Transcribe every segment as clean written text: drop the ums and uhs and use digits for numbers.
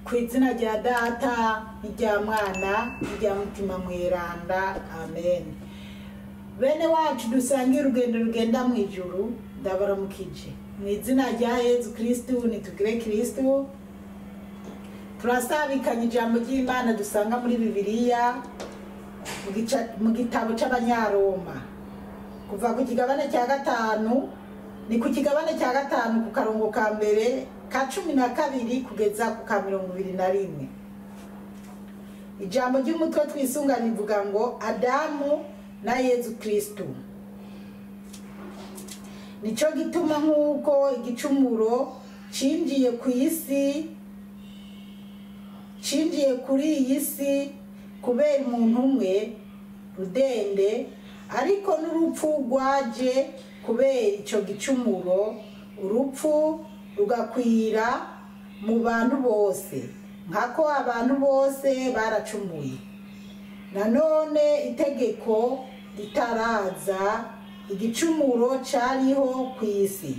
Ku izina rya Data n'irya Mwana n'irya Mutima Mweranda, amen. Bene wacu dusangiye urugendo rugenda mu ijuru, ndabaramukije mu izina rya Yezu Kristu. Nitugire Kristu. Turasabikanya ijambo ry'Imana dusanga muri Bibiliya mu gitabo c'Abanyaroma, kuva ku kigabane cya 5, ni ku kigabane cya 5 ku karongo ka mbere ka 12 kugeza ku ka 21. Ijambo ry'umutwe twisunga rivuga ngo Adamu na Yezu Kristu. Nico gituma nk'uko igicumuro cinjiye ku isi, cinjiye kuri iyi si kubera umuntu umwe rudende, ariko n'urupfu rwaje kubera ico gicumuro, urupfu rugakwira mu bantu bose, nkako abantu bose baracumuye. Nanone itegeko ritaraza, igicumuro cariho ku isi,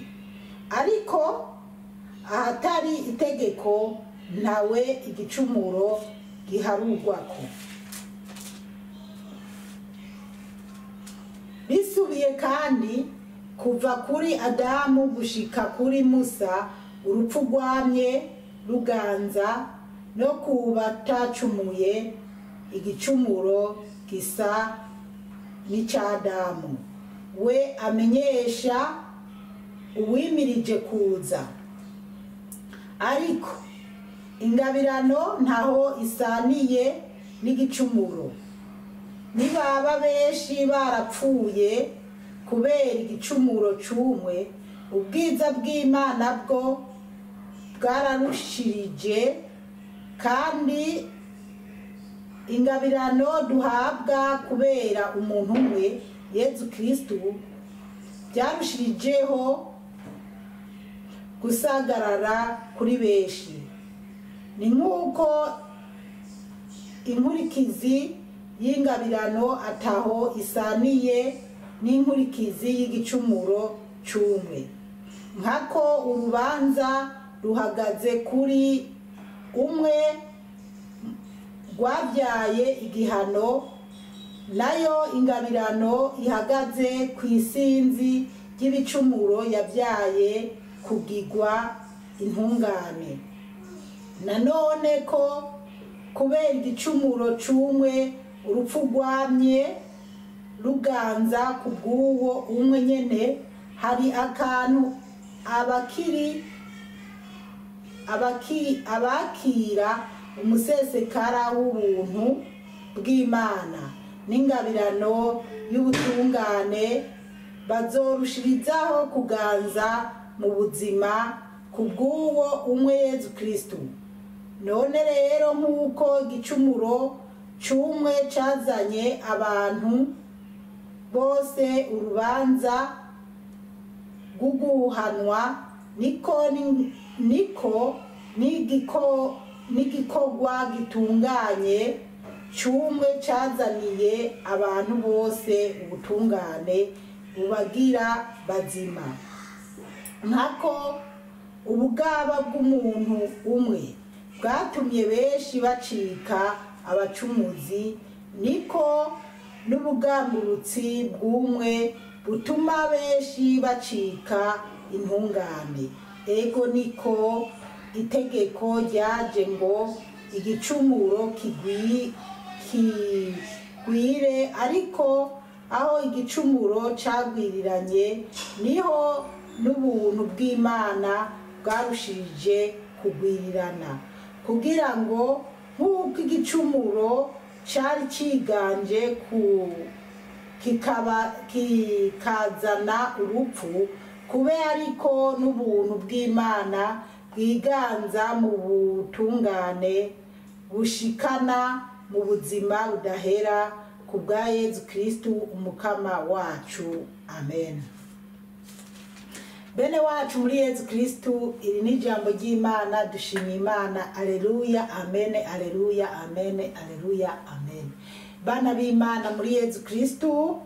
ariko ahatari itegeko ntawe igicumuro giharurwako. Bisubiye kandi, kuva kuri Adamu gushika kuri Musa, urupfu rwamye ruganza no ku batacumuye igicumuro gisa n'ic'Adamu, we amenyesha uwimirije kuza. Ariko ingabirano ntaho isaniye n'igicumuro. Nibaba benshi barapfuye kubera igicumuro c'umwe, ubwiza bw'Imana bwo bwararushirije, kandi ingabirano duhabwa kubera umuntu umwe Yezu Kristu byarushirijeho gusagarara kuri benshi. Ni nk'uko inkurikizi y'ingabirano ataho isaniye n'inkurikizi y'igicumuro c'umwe, nkako urubanza ruhagaze kuri umwe rwabyaye igihano, nayo ingabirano ihagaze ku isinzi ry'ibicumuro yabyaye kugigwa intungane. Nanone ko kubera igicumuro c'umwe urupfu rwamye ruganza ku bw'uwo umwe nyene, hari akantu abakira umusesekara w'ubuntu bw'Imana n'ingabirano y'ubutungane bazorushirizaho kuganza mu buzima ku bw'uwo umwe Yezu Kristu. None rero nk'uko igicumuro c'umwe cazanye abantu bose urubanza rw'uguhanwa, niko n'igikorwa gitunganye c'umwe cazaniye abantu bose ubutungane bubagira bazima. Nkako ubugaba bw'umuntu umwe bwatumye benshi bacika abacumuzi, niko n'ubugamburutsi bw'umwe butuma benshi bacika intungane. Ego niko itegeko ryaje ngo igicumuro kigwire, ariko aho igicumuro cagwiriranye niho n'ubuntu bw'Imana bwarushirije kugwirirana, kugira ngo nk'uko igicumuro cari ciganje ku kikaba kikazana urupfu, kube ariko n'ubuntu bw'Imana bwiganza mu butungane bushikana mu buzima budahera ku bwa Yezu Kristu umukama wacu. Amen. Bene wacu muri Yezu Kristu, iri ni ijambo ry'Imana. Dushima Imana. Aleluya, amen, aleluya, amen, aleluya, amen. Bana b'Imana muri Yezu Kristu,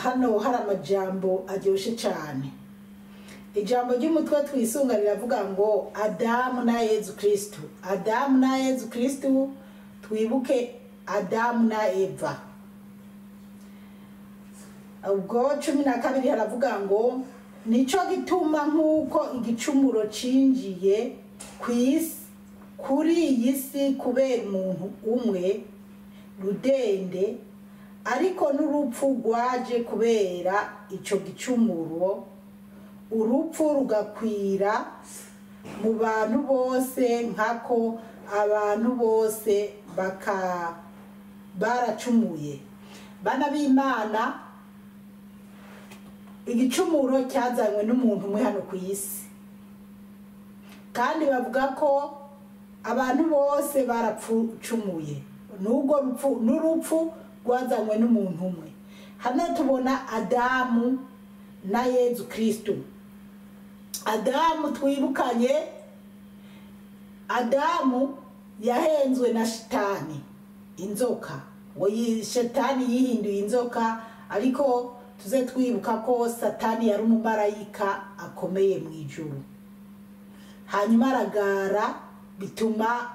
hano hari amajambo aryoshe cyane. Ijambo ry'umutwe twisunga riravuga ngo Adamu na Yezu Kristu. Adamu na Yezu Kristu, twibuke Adamu na Eva. Ubwo 12 haravuga ngo nico gituma nk'uko igicumuro cinjiye kuri iyi si kubera umuntu umwe rudende, ariko n'urupfu rwaje kubera ico gicumuro, urupfu rugakwira mu bantu bose nkako abantu bose baracumuye. Bana b'Imana, igicumuro cyazanywe n'umuntu umwe hano ku isi, kandi bavuga ko abantu bose barapfucumuye, n'ubwo n'urupfu rwazanywe n'umuntu umwe. Hano tubona Adamu na Yezu Kristu. Adamu twibukanye, Adamu yahenzwe na shitani inzoka, ngo shetani yihinduye inzoka, ariko tuze twibuka ko Satani yari umumarayika akomeye mu ijuru. Hanyuma aragara, bituma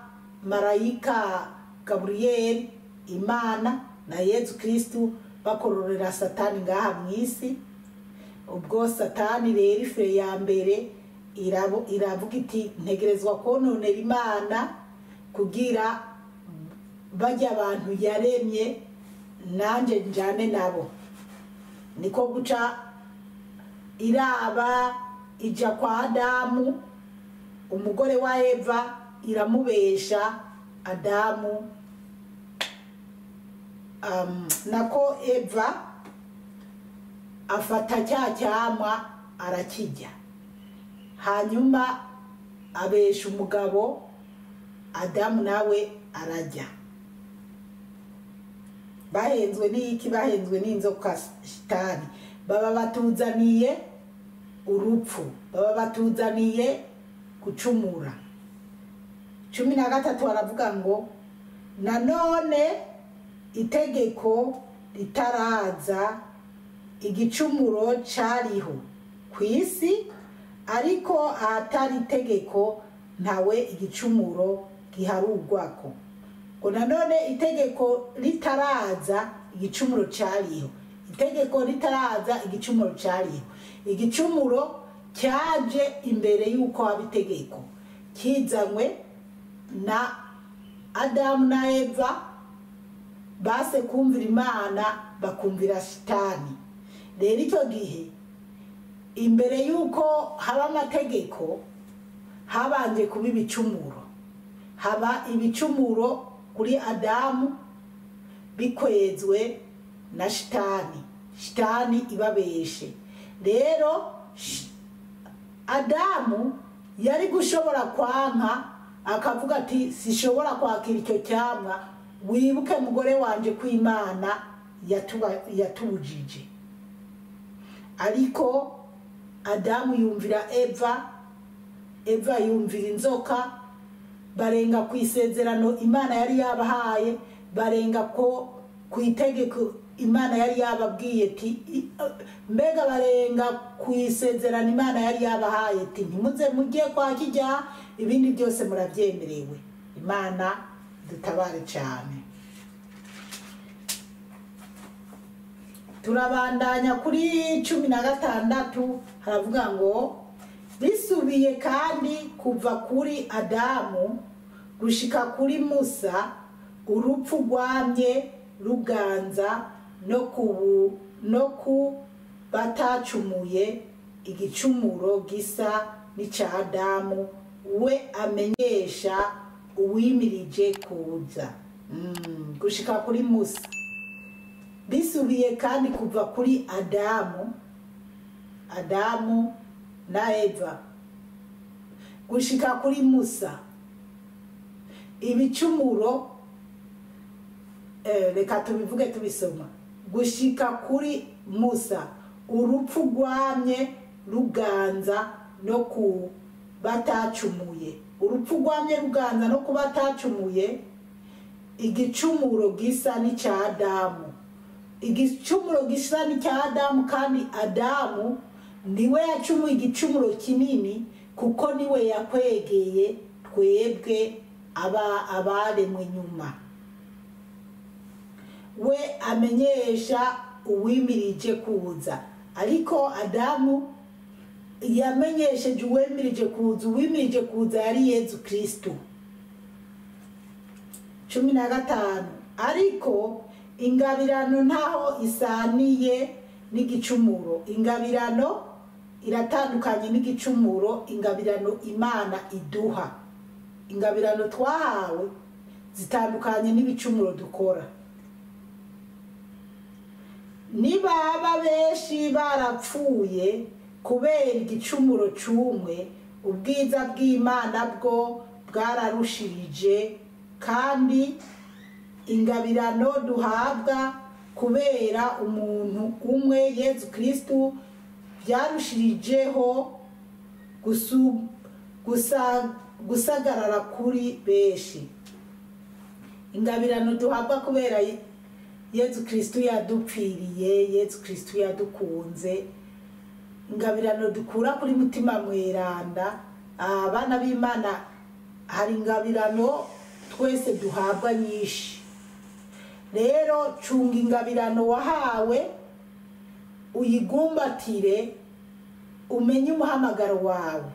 marayika Gaburiyeli, Imana na Yezu Kristu bakororera Satani ngaha mu isi. Ubwo Satani rero ife ya mbere iravuga iti ntegerezwa kononera Imana kugira bajya abantu yaremye nanje njane nabo. Niko guca iraba ija kwa Adamu, umugore wa Eva, iramubesha Adamu, nako Eva afata cya cyamwa arakijya, hanyuma abesha umugabo Adamu nawe arajya. Bahenzwe n'iki? Bahenzwe n'inzoka shitani. Baba batuzaniye urupfu, baba batuzaniye gucumura. 13 aravuga ngo nanone itegeko ritaraza igicumuro cariho ku isi, ariko ahatari itegeko ntawe igicumuro giharugwako. Ngo nanone itegeko ritaraza igicumuro cariho, itegeko ritaraza igicumuro cariho. Igicumuro cyaje imbere y'uko haba itegeko, kizanywe na Adamu na Eva base kumvira Imana bakumvira shitani. Rero icyo gihe imbere y'uko haba amategeko habanje kuba ibicumuro. Haba ibicumuro kuri Adamu bikwezwe na shitani, shitani ibabeshe. Rero Adamu yari gushobora kwanka akavuga ati sishobora kwakira icyo cyamwa, wibuke mugore wanje ko Imana yatubujije. Ariko Adamu yumvira Eva, Eva yumvira inzoka, barenga ku isezerano Imana yari yabahaye, barenga ko ku itegeko Imana yari yababwiye ati, mbega barenga ku isezerano Imana yari yabahaye ati ntimuze mujye kwa kijya, ibindi byose murabyemerewe. Imana dutabare cyane. Turabandanya kuri 16 haravuga ngo bisubiye kandi kuva kuri Adamu gushika kuri Musa, urupfu rwamye ruganza no ku batacumuye igicumuro gisa n'icya Adamu, we amenyesha uwimirije kuza. Gushika kuri Musa. Bisubiye kandi kuva kuri Adamu, Adamu na Eva gushika kuri Musa, ibicumuro reka tubivuge tubisoma. Gushika kuri Musa, urupfu rwamye ruganza no ku batacumuye, urupfu rwamye ruganza no ku batacumuye igicumuro gisa n'icya Adamu, igicumuro gisa n'icya Adamu. Kandi Adamu Niwe yacumuye igicumuro kinini, kuko niwe yakwegeye twebwe abaremwe nyuma. We amenyesha uwimirije kuza, ariko Adamu yamenyesheje uwemirije kuza. Uwimirije kuza yari Yezu Kristu. 15. Ariko ingabirano ntaho isaniye n'igicumuro. Ingabirano iratandukanye n'igicumuro. Ingabirano Imana iduha, ingabirano twahawe zitandukanye n'ibicumuro dukora. Nibaba benshi barapfuye kubera igicumuro c'umwe, ubwiza bw'Imana bwo bwararushirije, kandi ingabirano duhabwa kubera umuntu umwe Yezu Kristu byarushirijeho gusagarara kuri benshi. Ingabirano duhabwa kubera Yezu Kristu yadupfiriye, Yezu Kristu yadukunze, ingabirano dukura kuri Mutima Mweranda. Abana b'Imana, hari ingabirano twese duhabwa nyinshi. Rero cunga ingabirano wahawe, uyigumbatire, umenye umuhamagaro wawe.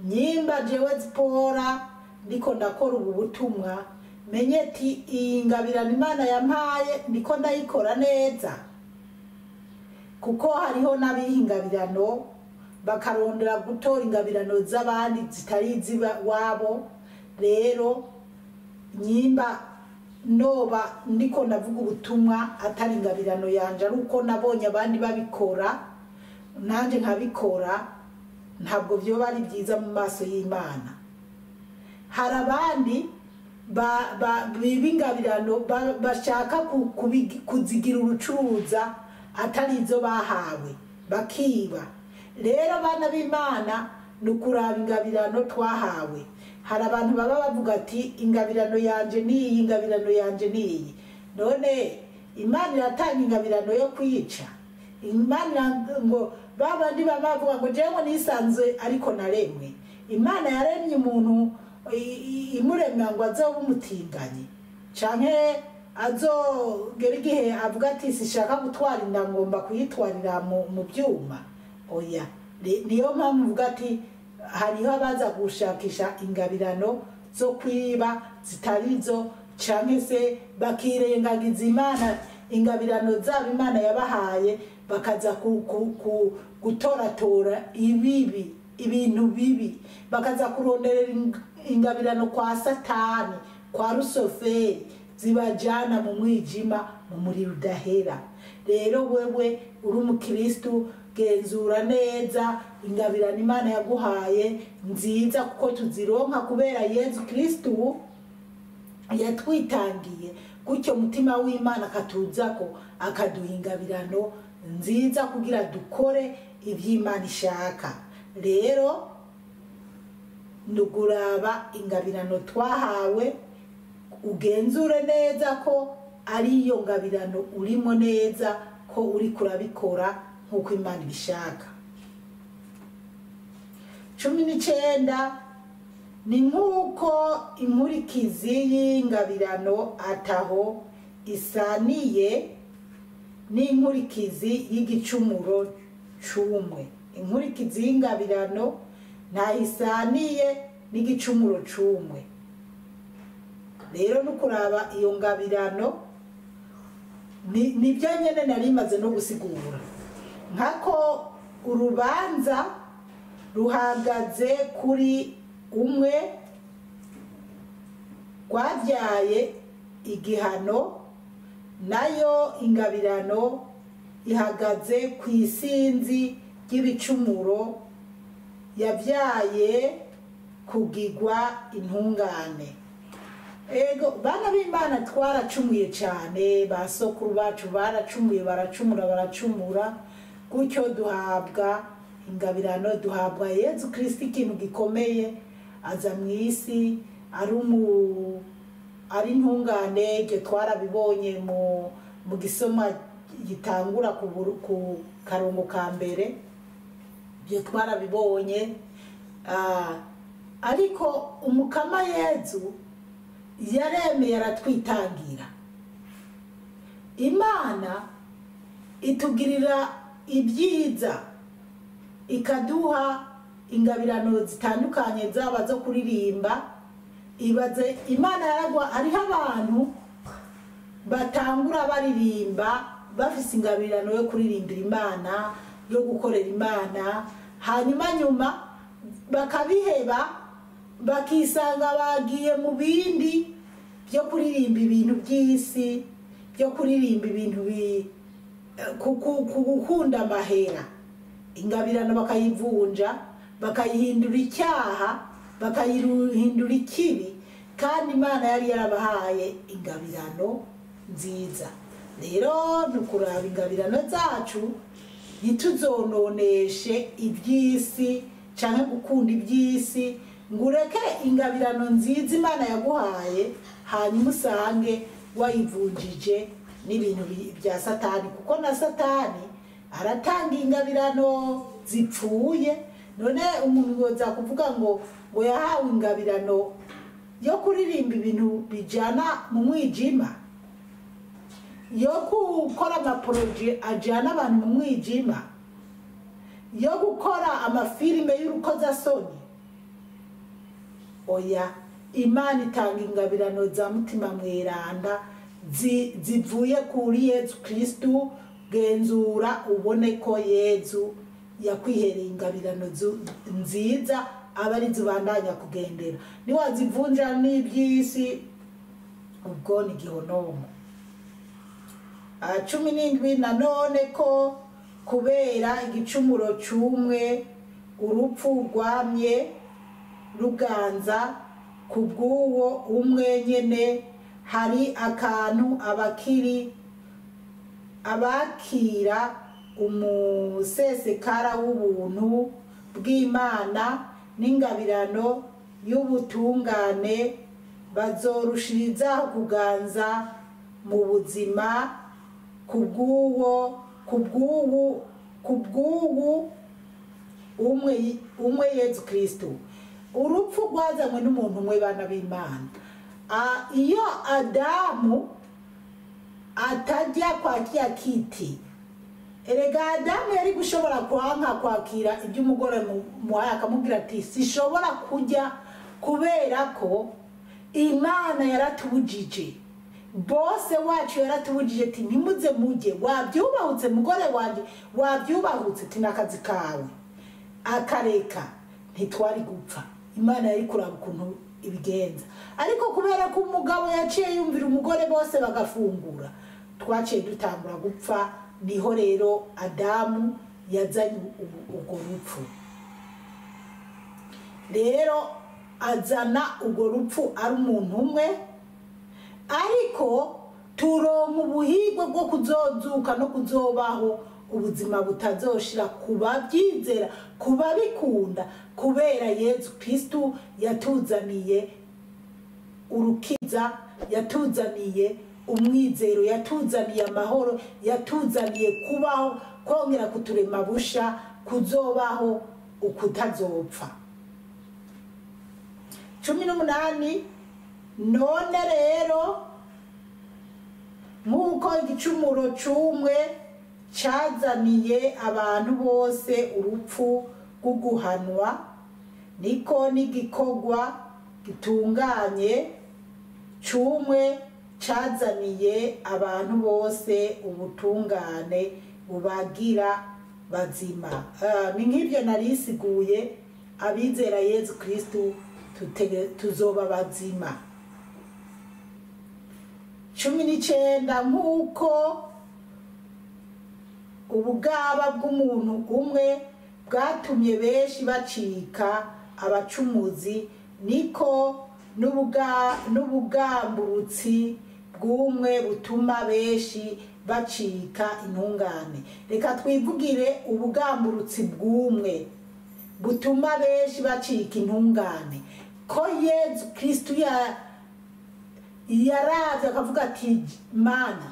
Nyimba jewe Zipora ndiko ndakora ubu butumwa, menye ati iyi ngabirano Imana yampaye ndiko ndayikora neza, kuko hariho n'abiha ingabirano bakarondera gutora ingabirano z'abandi zitari iz'iwabo. Rero nyimba noba ndiko ndavuga ubutumwa atari ingabirano yanje, ari uko nabonye abandi babikora nanjye nkabikora, ntabwo byoba ari byiza mu maso y'Imana. Hari abandi biba ingabirano bashaka kuzigira urucuruza atari izo bahawe, bakiba. Rero abana b'Imana ni ukuraba ingabirano twahawe. Hari abantu baba bavuga ati ingabirano yanje niyi, ingabirano yanje niyi. None Imana iratanga ingabirano yo kwica? Imana ngo babandi baba bavuga ngo jewe nisanzwe ariko naremwe. Imana yaremye umuntu imuremya ngo azobe umutinganyi, canke azogera igihe avuga ati sishaka gutwara inda, ngomba kuyitwarira mu byuma. Oya, niyo mpamvu mvuga ati hariho abaza gushakisha ingabirano zo kwiba zitarizo, canke se bakirengagiza Imana, ingabirano zabo Imana yabahaye, bakaza gutoratora ibibi, ibintu bibi, bakaza kuronderera ingabirano kwa Satani, kwa Rusoferi, zibajana mu mwijima, mu muriro udahera. Rero wewe uri umukristu, genzura neza ingabirano Imana yaguhaye nziza, kuko tuzironka kubera Yezu Kristu yatwitangiye. Gutyo mutima w'Imana akatuzako, akaduha ingabirano nziza kugira dukore ivy'Imana ishaka. Rero nuguraba ingabirano twahawe, ugenzure neza ko ari iyo ngabirano urimo neza, ko uri kurabikora nk'uko Imana ibishaka. 19. Ni nk'uko inkurikizi y'ingabirano ataho isaniye n'inkurikizi y'igicumuro c'umwe. Inkurikizi y'ingabirano ntahisaniye n'igicumuro c'umwe. Rero nukuraba iyo ngabirano nibyo nyene nari maze no gusigura, nkako urubanza ruhagaze kuri umwe rwabyaye igihano, nayo ingabirano ihagaze ku isinzi ry'ibicumuro yabyaye kugigwa intungane. Ego bana b'Imana, twaracumuye cyane, ba sokuru bacu baracumuye, baracumura, baracumura, gutyo duhabwa ingabirano, duhabwa Yezu Kristo, ikintu gikomeye. Aza mu isi ari intungane. Ibyo twarabibonye mu gisoma gitangura ku karongo ka mbere. Ibyo twarabibonye. Ariko umukama Yezu yaremeye aratwitangira. Imana itugirira ibyiza, ikaduha ingabirano zitandukanye, zaba zo kuririmba. Ibaze Imana yaragwa, hariho abantu batangura baririmba bafise ingabirano yo kuririmbira Imana, yo gukorera Imana, hanyuma nyuma bakabiheba, bakisanga bagiye mu bindi byo kuririmba ibintu by'isi, byo kuririmba ibintu gukunda amahera. Ingabirano bakayivunja, bakayihindura icyaha, bakayihindura ikibi, kandi Imana yari yarabahaye ingabirano nziza. Rero ni ukuraba ingabirano zacu, ntituzononeshe iby'isi canke gukunda iby'isi, ngo ureke ingabirano nziza Imana yaguhaye, hanyuma usange wayivunjije n'ibintu bya Satani, kuko na Satani aratanga ingabirano zipfuye. None umuntu yoza kuvuga ngo yahawe ingabirano yo kuririmba ibintu bijana mu mwijima, yo gukora amaporoje ajana abantu mu mwijima, yo gukora amafilime y'urukozasoni. Oya, Imana itanga ingabirano za mutima mweranda zivuye kuri Yezu Kristu. Genzura ubone ko Yezu yakwihereye ingabirano nziza, aba ari zibandanya kugendera. Niwazivunja n'iby'isi, ubwo ni gihonomo. 17 nanone ko kubera igicumuro cy'umwe urupfu rwamye ruganza kubw'uwo umwe nyene, hari akantu abakira umusesekara w'ubuntu bw'Imana n'ingabirano y'ubutungane bazorushiriza kuganza mu buzima kubw'uwo umwe Yezu Kristo. Urupfu rwazanywe n'umuntu umwe, bana b'Imana. Iyo Adamu atajya kwakira kiti, erega Adamu yari gushobora kwanka kwakira ibyo umugore muhaye, akamubwira ati sishobora kujya kubera ko Imana yaratubujije, bose wacu yaratubujije ati ntimuze mujye, wabyubahutse mugore wanjye, wabyubahutse ati n'akazi kawe, akareka ntitwari gupfa. Imana yari kuraba ukuntu ibigenza, ariko kubera ko umugabo yaciye yumvira umugore bose bagafungura, twaciye dutangura gupfa. Niho rero Adamu yazanye urwo rupfu. Rero azana urwo rupfu ari umuntu umwe, ariko turonka ubuhigwe bwo kuzozuka no kuzobaho ubuzima butazoshira kubabyizera, kubabikunda, kubera Yezu Kristu yatuzaniye urukiza, yatuzaniye umwizero, yatuzaniye amahoro, yatuzaniye kubaho, kongera kuturema busha, kuzobaho ukutazopfa. 18 none rero nk'uko igicumuro c'umwe cazaniye abantu bose urupfu rw'uguhanwa, niko n'igikorwa gitunganye c'umwe cazaniye abantu bose ubutungane bubagira bazima. Ni nk'ibyo narisiguye, abizera Yezu Kristu tuzoba bazima. 19 nk'uko ubugaba bw'umuntu umwe bwatumye benshi bacika abacumuzi, niko n'ubugamburutsi bw'umwe butuma benshi bacika intungane. Reka twivugire ubugamburutsi bw'umwe butuma benshi bacika intungane, ko Yezu Kristu yaravye akavuga ati mana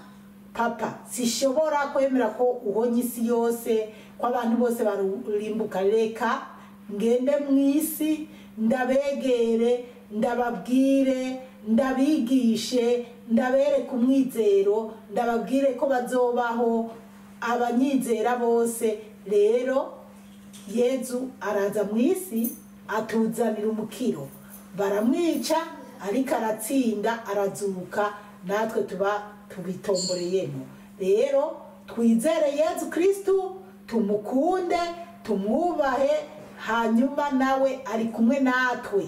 papa, sishobora kwemera ko uhonya isi yose ko abantu bose barimbuka. Reka ngende mu isi, ndabegere, ndababwire, ndabigishe, ndabereke umwizero, ndababwire ko bazobaho abanyizera bose. Rero Yezu araza mu isi atuzanira umukiro, baramwica ariko aratsinda, arazuka, natwe tuba tubitomboreyemo. Rero twizere Yezu Kristu, tumukunde, tumwubahe, hanyuma nawe ari kumwe natwe.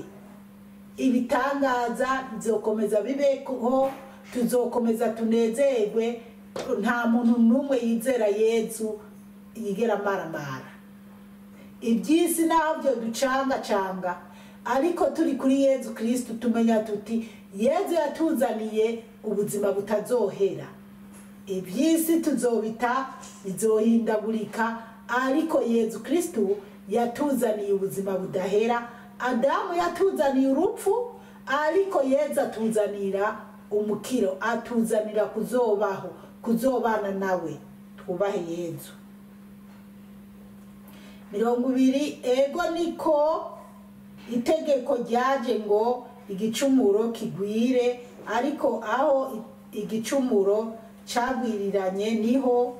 Ibitangaza bizokomeza bibeho, tuzokomeza tunezerwe. Nta muntu n'umwe yizera Yezu yigera amaramara. Iby'isi naho byo ducangacanga, ariko turi kuri Yezu Kristu tumenya tuti Yezu yatuzaniye ubuzima butazohera. Iby'isi tuzobita, bizohindagurika, ariko Yezu Kristu yatuzaniye ubuzima budahera. Adamu yatuzaniye urupfu, ariko Yezu atuzanira umukiro, atuzanira kuzobaho, kuzobana nawe. Twubahe Yezu. 20. Ego niko itegeko ryaje ngo igicumuro kigwire, ariko aho igicumuro cagwiriranye niho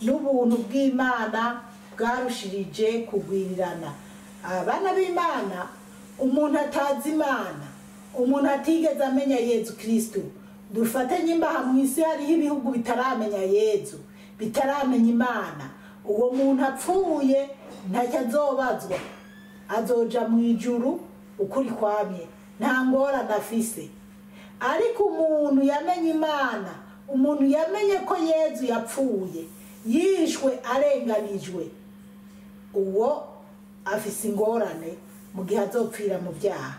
n'ubuntu bw'Imana bwarushirije kugwirirana. Abana b'Imana, umuntu atazi Imana, umuntu atigeze amenya Yezu Kristu, dufate nyimba mu isi hariho ibihugu bitaramenya Yezu, bitaramenya Imana, uwo muntu apfuye ntacyo azobazwa, azoja mu ijuru ukuri kwamye, nta ngorane afise. Ariko umuntu yamenye Imana, umuntu yamenye ko Yezu yapfuye, yishwe arenganijwe, uwo afise ingorane mu gihe azopfira mu byaha.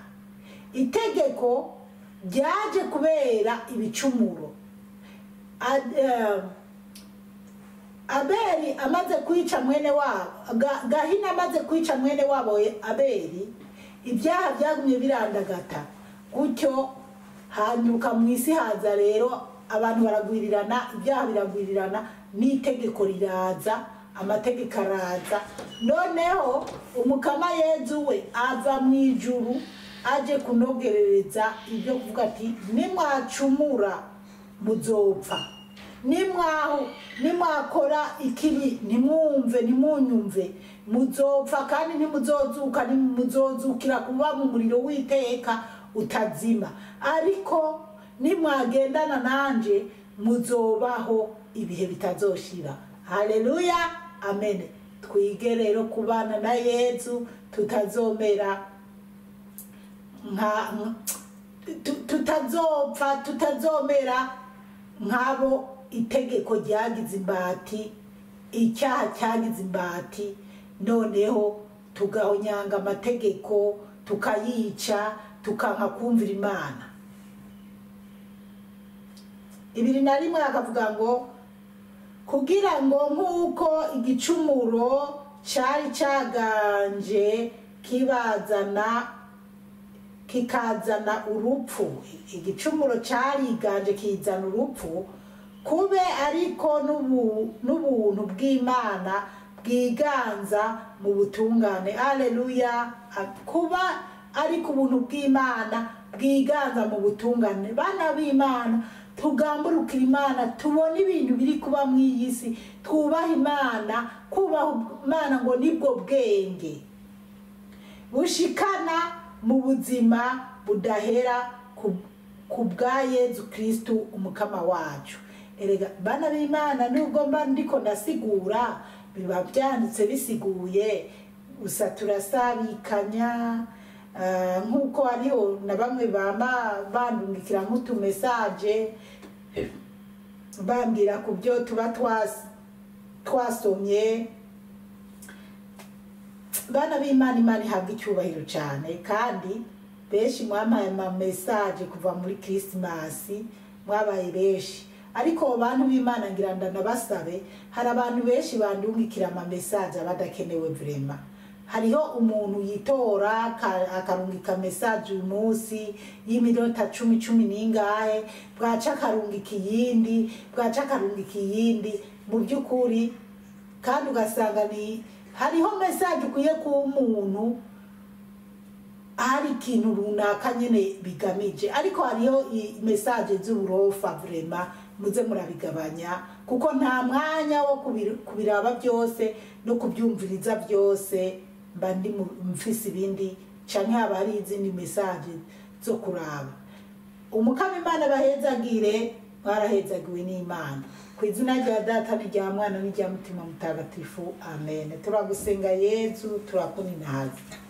Itegeko ryaje kubera ibicumuro. Abeli amaze kwica mwene wabo, Gahina amaze kwica mwene wabo Abeli, ibyaha byagumye birandagata gutyo, hanyuka mu isi haza rero abantu baragwirirana, ibyaha biragwirirana, n'itegeko riraza, amategeko araza. Noneho umukama Yezu we ava mu ijuru aje kunogerereza ibyo kuvuga ati nimwacumura muzopfa, nimwakora ikibi ntimwumve, ntimunyumve, muzopfa, kandi ntimuzozuka, ntimuzozukira kuba mu muriro w'iteka utazima. Ariko nimwagendana nanje muzobaho ibihe bitazoshira. Haleluya, amen. Twige rero kubana na Yezu, tutazomera nka tutazopfa, tutazomera nk'abo itegeko ryagize imbati, icyaha cyagize imbati, noneho tugahonyanga amategeko, tukayica, tukanka kumvira Imana. 21 akavuga ngo kugira ngo nk'uko igicumuro cyari cyaganje kibazana kikazana urupfu, igicumuro cyariganje kizana urupfu, kube ariko n'ubuntu bw'Imana bwiganza mu butungane. Haleluya. Kuba ariko ubuntu bw'Imana bwiganza mu butungane. Bana b'Imana, tugamburukira Imana, tubone ibintu biri kuba mu iyi si, twubaha Imana. Kubaha Imana ngo nibwo bwenge bushikana mu buzima budahera ku bwa Yezu Kristu umukama wacu. Erega bana b'Imana, nubwo mba ndiko ndasigura, biba byanditse bisiguye, gusa turasabikanya nk'uko hariho na bamwe bama bandungikira nk'utumesaje bambwira ku byo tuba twasomye. Bana b'Imana, Imana ihabwa icyubahiro cyane, kandi benshi mwampaye ama message kuva muri Christmas, mwabaye benshi. Ariko abantu b'Imana ngira ndanabasabe, hari abantu benshi bandungikira ama message abadakenewe vraiment. Hariho umuntu yitora akarungika message uyu munsi y'iminota 10 10 n'ingahe, bwaca akarungika iyindi, bwaca akarungika iyindi. Mu by'ukuri Kandi ugasanga ni hariho message ukwiye kuba umuntu, hari ikintu runaka nyine bigamije, ariko hariho message z'uburofa. Vraiment, muze murabigabanya, kuko nta mwanya wo kubiraba byose no kubyumviriza byose. Mba ndi mfise ibindi, canke haba hari izindi message zo kuraba. Umukama Imana bahezagire. Mwarahezagiwe n'Imana. Ku izina rya Data n'irya Mwana n'irya Mutima Mutagatifu, amen. Turagusenga Yezu, turakuninahaza.